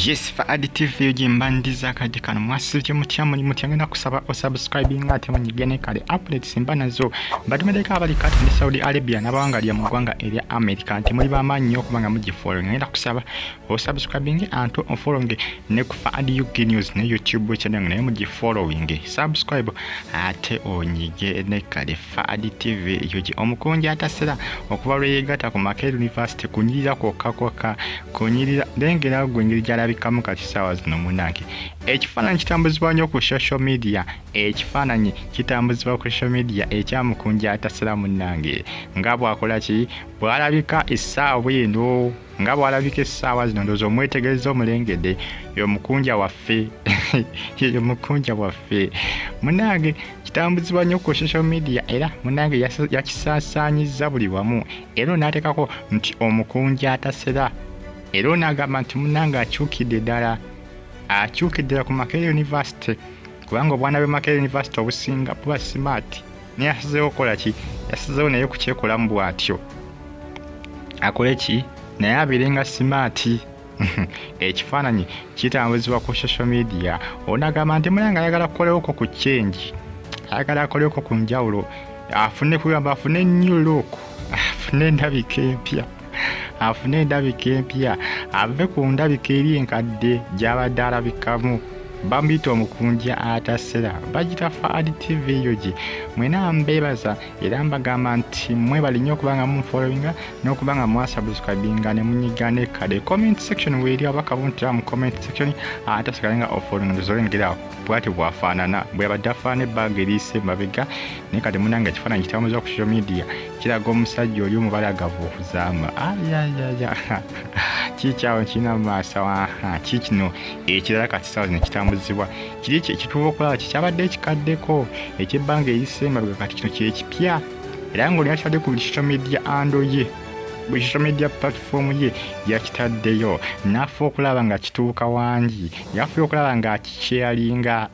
Yes, Faadi TV gye mbandiza akadde kano. Mwasibye mutya? Muli mutya? Ngenda kusaba osubscribinga ate munyige ne kale updates mba nazo mbatumireko abali kati ne Saudi Arabia n'abawangalira mu ggwanga erya America nti muli bamaanyi nnyo okuba nga mugifollow. Ngenda kusaba osubscribinge ate ofollowinge ne ku Faadi UK News ne YouTube channel naye mugifollowinge, subscribe ate onyige ne kale Faadi TV UG. Omukunja atasera okuva lwe yeegatta ku Makerere University kunyirira kwokka kwokka, kunyirira. Lengera gwe engeri gy'alabikamu kati ssaawa zino. Munnange, ekifaananyi kitambuzibwa nnyo ku social media, ekifaananyi kitambuzibwa ku social media ekyamukunja atasera. Munnange, nga bw'akola ki, bw'alabika essaawa eno, nga bw'alabika essaawa zino, ndowooza omwetegereza, omulengedde. Y'omukunja waffe, yeyo mukunja waffe. Munnange, kitambuzibwa nnyo ku social media era munnange yakisaasaanyizza buli wamu, era onaateekako nti omukunja atasera, era onaagamba nti munnange akyukidde ddala, akyukidde ddala ku Makerere University, kubanga obwana bwe Makerere University obusinga buba smart. Naye yasazeewo okukola ki? Yasazeewo naye kukyekolamu bw'atyo, akole ki, naye abeere nga smart. Ekifaananyi kitambuzibwa ku social media. Onagamba nti munange ayagala kukolewoko ku change, ayagala akolewoko ku njawulo, afune kugamba afune new look, afune endabika empya, afune endabika empya, ave ku ndabika eri enkadde gy'abadde alabikamu. Bamuyita omukunja atasera, bagita Faad TV UG. Mwena mbeebaza era mbagamba nti mwebale nnyo okuba nga munfollowinga n'okuba nga mwasubscribinga ne munyiga ne kale comment section weeri abaka buntira mu comment section, ate osigale nga ofollowinga. Ndozolengera bwati bwafaanana, bwe yabadde afaanana ebbanga eriise mabega, naye kati munange ekifaananyi kitambuza ku social media kiraga omusajja oli omubalagavu okuzaama. Ayayaya, kikyawo kirina mu maaso. Aha, kikino ekirala kati saawa zino kitambuzibwa kiri kituuka okulaba kikyabadde ekikaddeko ekyebbanga erisse emabega, kati kino kyekipya, era nga oli yakitadde ku buli social media handle ye, buli social media platform ye yakitaddeyo, nafa okulaba nga kituuka wangi, yafuye okulaba nga akisharinga,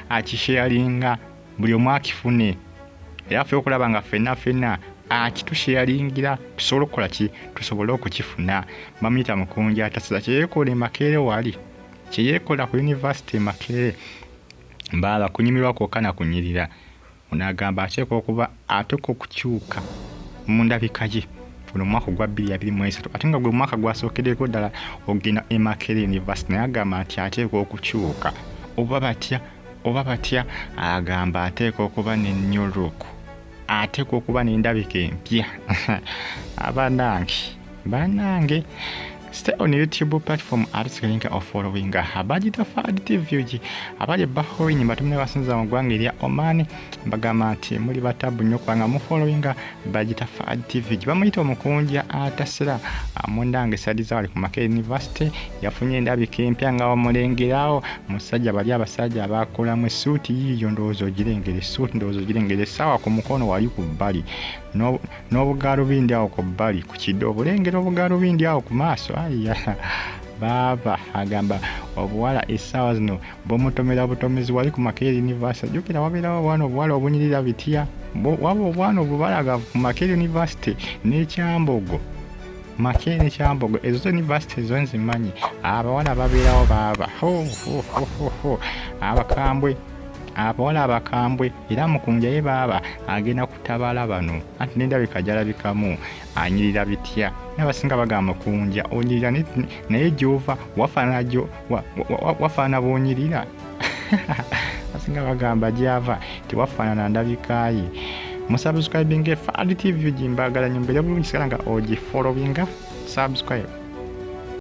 akisharinga buli omu akifune, era afuye okulaba nga ffenna ffenna akitusharingira tusobole okukola ki, tusobole okukifuna. Bamuyita mukunja atasira. Kyeyekola e Makerere wali, kyeyekola ku university e Makerere, mbaaba kunyumirwa kwokka na kunyirira. Onaagamba ateekwa okuba ateekwa okukyuka mu ndabika ye guno omwaka ogwa 2023, ate nga gwe mwaka gwasookereko ddala okugenda e Makerere University, naye agamba nti ateekwa okukyuka. Oba batya, oba batya, agamba ateekwa okuba ne new look, ateekwa okuba n'endabika empya. Abanange, banange, stay on YouTube platform ate sigale nga ofollowinga abagita Fad TV UG. Abali e Bahrain batumire, basinza mu ggwanga erya Oman, mbagamba nti muli batabu nnyo kubanga mufollowinga bagita Fad TV. Gye bamuyita omukunja atasera. Mundange sadiza wali ku Makerere University yafunye endabika empya nga wamulengerawo musajja bali abasajja abakolamu essuuti yiiyo, ndowooza ogirengera essuuti, ndowooza ogirengera essaawa ku mukono wali ku bbali n'obugaalubindi awo ku bbali ku kidde, obulengera obugaalubindi awo ku maaso. Aya baaba, agamba obuwala essaawa zino bumutomera butomezi wali ku Makerere University. Jjukira wabeerawo obwana obuwala obunyirira bitya, waba obwana obubalagavu ku Makerere University n'ekyambogo, Makerere Kyambogo, ezo zo university zo nzimanyi, abawala babeerawo baaba ho ho ho ho ho, abakambwe, abawala abakambwe. Era mukunja ye baaba agenda kutabala bano, anti n'endabika gyalabikamu anyirira bitya, naye abasinga bagamba mukunja onyirira, naye gyova wafaanana wafaanana bwonyirira. Abasinga bagamba gyava tewafaanana ndabika ye. Musubscribinga Fad TV, gimbagala nyo, mbeere bulungi, sigala nga ogifollowinga, subscribe.